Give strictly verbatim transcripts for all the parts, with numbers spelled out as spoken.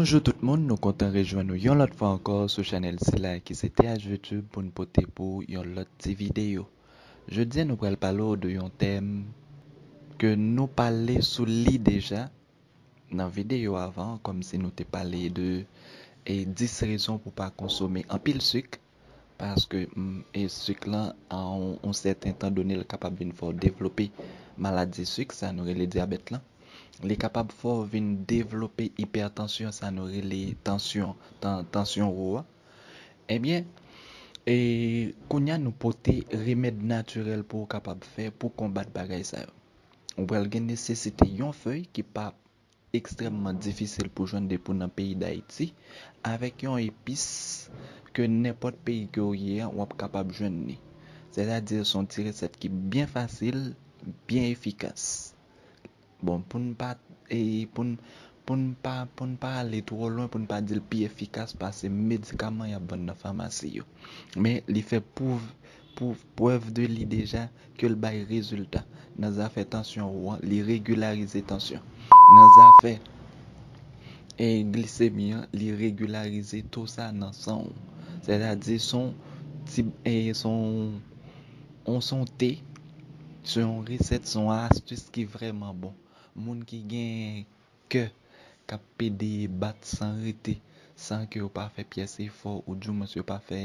Bonjou tout moun, nou kontan rejwenn nou yon lòt fwa ankò sou chanèl sila ki se T H V Tube pou n pote pou yon lòt ti videyo. Jodi a nou pral pale w de yon tèm ke nou pale sou li deja nan videyo avan, kòmsi nou te pale de e dis rezon pou pa konsome anpil sik, paske mm, e sik lan a yon, yon sèten tan done l kapab vin fè w devlope maladi sik, sa nou rele dyabèt lan. Li kapab fè w vin devlope ipètansyon, sa nou rele tansyon, tan, tansyon wo a. Ebyen, e kounye a nou pote remèd natirèl pou w kapab fè pou konbat bagay sa yo. Ou pral gen nesesite yon fèy ki pa ekstrèmman difisil pou jwenn depi w nan peyi Dayiti, avèk yon epis ke nenpòt peyi ke w ye a, w ap kapab jwenn li. Sètadi, se yon ti resèt ki byen fasil, byen efikas. Bon, pou n pa, e, pou n, pou n pa, pou n pa ale twò lwen, pou n pa di l pi efikas pase medikaman y ap vann nan famasi yo. Men, li fè pwouv, pwouv, prèv de li deja ke l bay rezilta. Nan zafè tansyon ou an, li regilarize tansyon. Nan zafè e glisemi an, li regilarize to sa nan san ou. Sètadi, se yon ti, e se yon, yon, se yon te, se yon resèt, se yon astis ki vrèman bon. Moun ki gen kè k ap pede bat san rete, san ke yo pa fè pyès efò, oudimwens yo pa fè,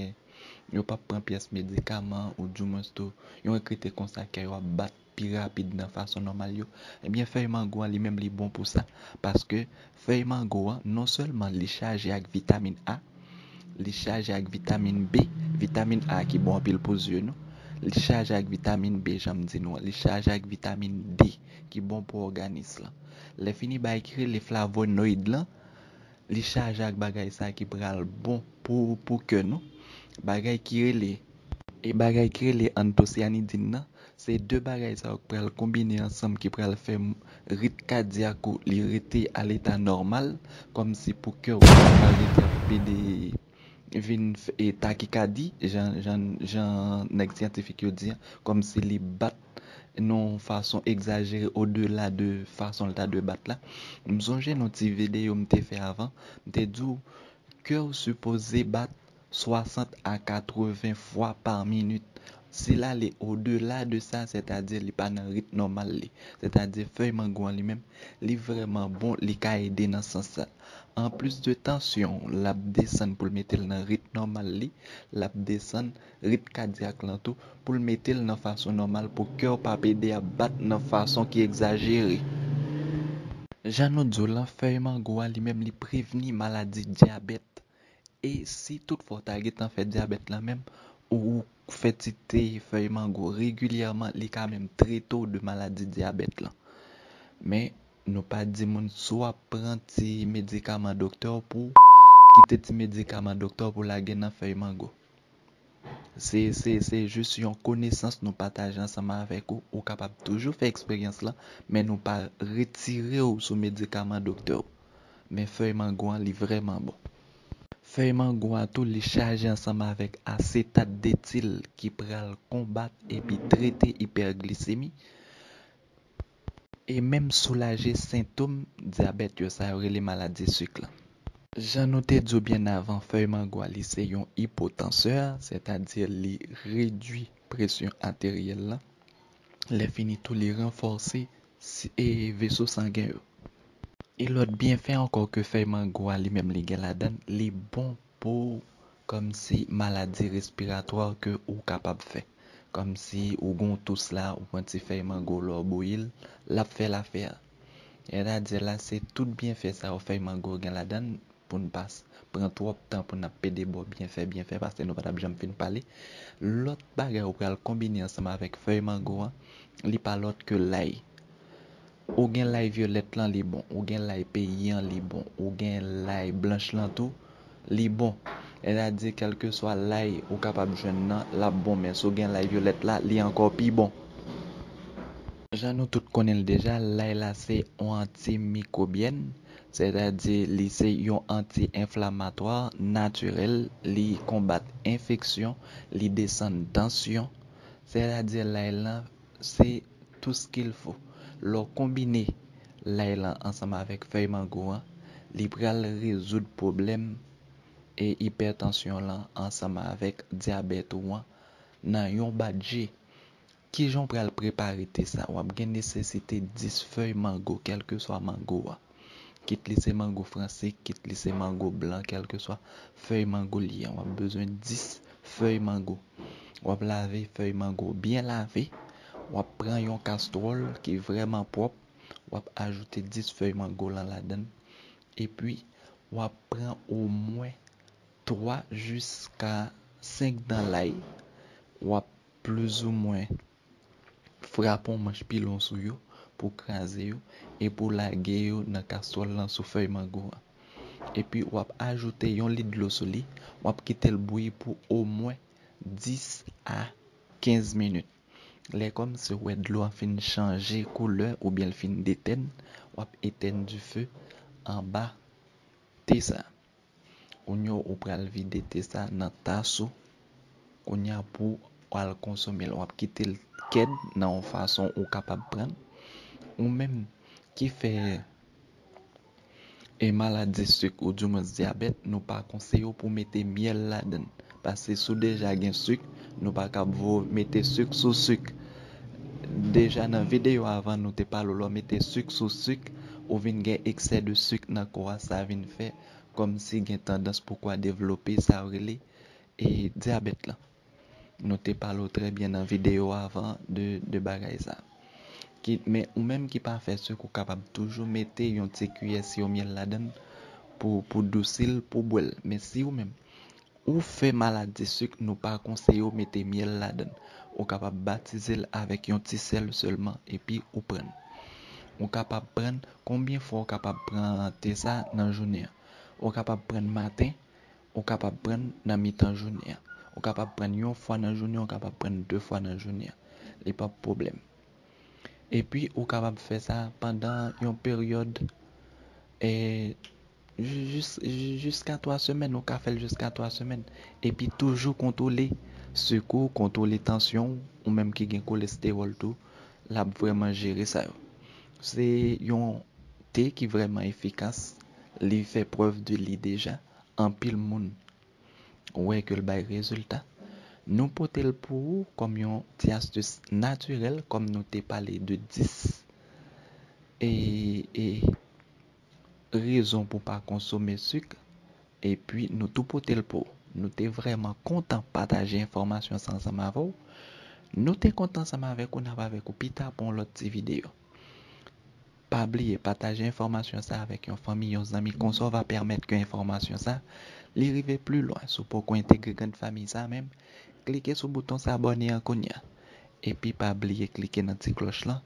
yo pa pran pyès medikaman, oudimwens tou, yo rete konsa, kè yo ap bat pi rapid nan fason nòmal yo, ebyen, fèy mango an li menm li bon pou sa. Paske fèy mango an, non sèlman li chaje ak vitamin A, li chaje ak vitamin B, vitamin A ki bon anpil pou zye nou, li chaje ak vitamin B, jan m di nou an, li chaje ak vitamin D ki bon pou òganis lan. Lè fini, bagay ki rele flavonoid lan, li chaje ak bagay sa ki pral bon pou, pou kè nou. Bagay ki rele, e bagay ki rele antosyanidin nan, se de bagay sa yo k pral konbine ansanm ki pral fè m-, rit kadyak ou li rete a leta nòmal, kòmsi pou kè w pa rete ap pede vin f-, e takikadi, jan, jan, jan nèg syantifik yo di an, kòmsi li bat nan yon fason egzajere odela de fason l ta dwe bat la. M sonje nan ti videyo m te fè avan, m te di w kè w sipoze bat swasant a katreven fwa pa minit. Si l ale odela de sa, sètadi li pa nan rit nòmal li. Sètadi fèy mango an li menm, li vrèman bon, li ka ede nan sans sa. Anplis de tansyon w, l ap desann pou l mete l nan rit nòmal li, l ap desann rit kadyak lan tou, pou l mete l nan fason nòmal, pou kè w pa pede ap bat nan fason ki egzajere. Jan nou di w lan, fèy mango a li menm li prevni maladi dyabèt. E si toutfwa w ta gentan fè dyabèt lan menm, ou fè ti te fèy mango regilyèman, li ka menm trete w de maladi dyabèt lan. Men, nou pa di moun si w ap pran ti medikaman doktè w pou kite ti medikaman doktè w pou lage nan fèy mango. Se, se, se jis yon konesans nou pataje ansanm avèk ou. Ou kapab toujou fè eksperyans lan, men nou pa retire w sou medikaman doktè w. Men fèy mango an, li vrèman bon. Fèy mango a tou, li chaje ansanm avèk asetat detil ki pral konbat epi trete ipèglisemi. E menm soulaje sentòm dyabèt yo, sa yo rele maladi sik lan. Jan nou te di w byen avan, fèy mango a, li se yon ipotansè, sètadi li redui presyon ateryèl lan. Lè fini tou, li ranfòse si-, e veso sangen yo. E lòt byenfè ankò ke fèy mango a li menm li gen ladan l, li bon pou kòmsi maladi respiratwa ke ou kapab fè. Kòmsi ou gon tous la, ou pran ti fèy mango lè w bouyi l, l ap fè l afè a. Sètadi la, se tout byenfè sa yo fèy mango gen ladan l, pou n pa s-, pran twòp tan pou n ap pede ba w byenfè, byenfè, paske nou pa t ap janm fin pale. Lòt bagay ou pral konbine ansanm avèk fèy mango an, li pa lòt ke lay. Ou gen lay vyolèt lan, li bon. Ou gen lay peyi an, li bon. Ou gen lay blanch lan tou, li bon. Sètadi, kèlkeswa lay ou kapab jwenn nan, l ap bon, men si w gen lay vyolèt la, li ankò pi bon. Jan nou tout konnen l deja, lay la se yon antimikwòbyèn, sètadi li se yon anti-enflamatwa natirèl, li konbat enfeksyon, li desann tansyon, sètadi lay lan se tout ce qu'il faut. Lè w konbine lay lan ansanm avèk fèy mango an, li pral rezoud pwoblèm e ipètansyon lan ansanm avèk dyabèt ou an nan yon badje. Kijan w pral prepare te sa? W ap gen nesesite dis fèy mango, kèlkeswa mango a. Kit li se mango franse, kit li se mango blan, kèlkeswa fèy mango li ye, w ap bezwen dis fèy mango. W ap lave fèy mango byen lave. W ap pran yon kastwòl ki vrèman pwòp. W ap ajoute dis fèy mango lan ladan l. Epi, w ap pran omwen twa jiska senk dan lay. W ap plizoumwen frape yon manch pilon sou yo pou kraze yo e pou lage yo nan kastwòl lan sou fèy mango a. Epi w ap ajoute yon lit dlo sou li, w ap kite l bouyi pou omwen dis a kenz minit. Lè kòmsi w wè dlo a fin chanje koulè oubyen l fin detèn, w ap etèn dife anba te sa. Kounye a ou pral vide te sa nan tas ou. Kounye a pou w al konsome l, w ap kite l kèd nan yon fason ou kapab pran l. Ou menm ki fè e maladi sik oudimwens dyabèt, nou pa konseye w pou w mete myèl ladan l. Paske si w deja gen sik, nou pa kab voye w mete sik sou sik. Deja nan videyo avan, nou te pale w lè w mete sik sou sik, ou vin gen eksè de sik nan kò a, sa vin fè kòmsi gen tandans pou kò a devlope sa yo rele e dyabèt lan. Nou te pale w trè byen nan videyo avan de, de bagay sa. Ki, men ou menm ki pa fè sik, ou kapab toujou mete yon ti kiyè siwo myèl ladan l pou, pou dousi l, pou bwè l. Men si ou menm, ou fè maladi sik, nou pa konseye w mete myèl ladan l. Ou kapab batize l avèk yon ti sèl sèlman, epi ou pran l. Ou kapab pran, konbyen fwa ou kapab pran te sa nan jounen an? Ou kapab pran maten, ou kapab pran nan mitan jounen an. Ou kapab pran yon fwa nan jounen an, ou kapab pran de fwa nan jounen an. Li p ap pwoblèm. Epi, ou kapab fè sa pandan yon peryòd, e, jis, jiska twa semèn, ou ka fè l jiska twa semèn. Epi, toujou kontwole sik ou, kontwole tansyon w, ou menm ki gen kolestewòl tou, l ap vrèman jere sa yo. Se yon te ki vrèman efikas, li fè prèv de li deja, anpil moun wè ke l bay rezilta. Nou pote l pou ou kòm yon ti astis natirèl, kòm nou te pale de dis e, e rezon pou pa konsome sik, epi nou tou pote l pou ou. Nou te vrèman kontan pataje enfòmasyon sa ansanm avè w. Nou te kontan ansanm avèk ou, n ap avèk ou pita pou yon lòt ti videyo. Pa bliye pataje enfòmasyon sa avèk yon fanmi, yon zanmi, konsa w va pèmèt ke enfòmasyon sa li rive pli lwen. Si w poko entegre grann fanmi sa menm, klike sou bouton s'abonner an kounye a. Epi pa bliye klike nan ti klòch lan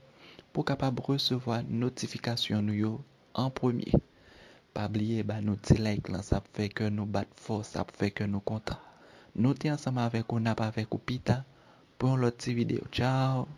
pou w kapab resevwa notifikasyon nou yo an premye. Pa bliye ba nou ti like lan, sa ap fè kè nou bat fò, sa ap fè kè nou kontan. Nou te ansanm avèk ou, n ap avèk ou pita pou yon lòt ti videyo. Tchao!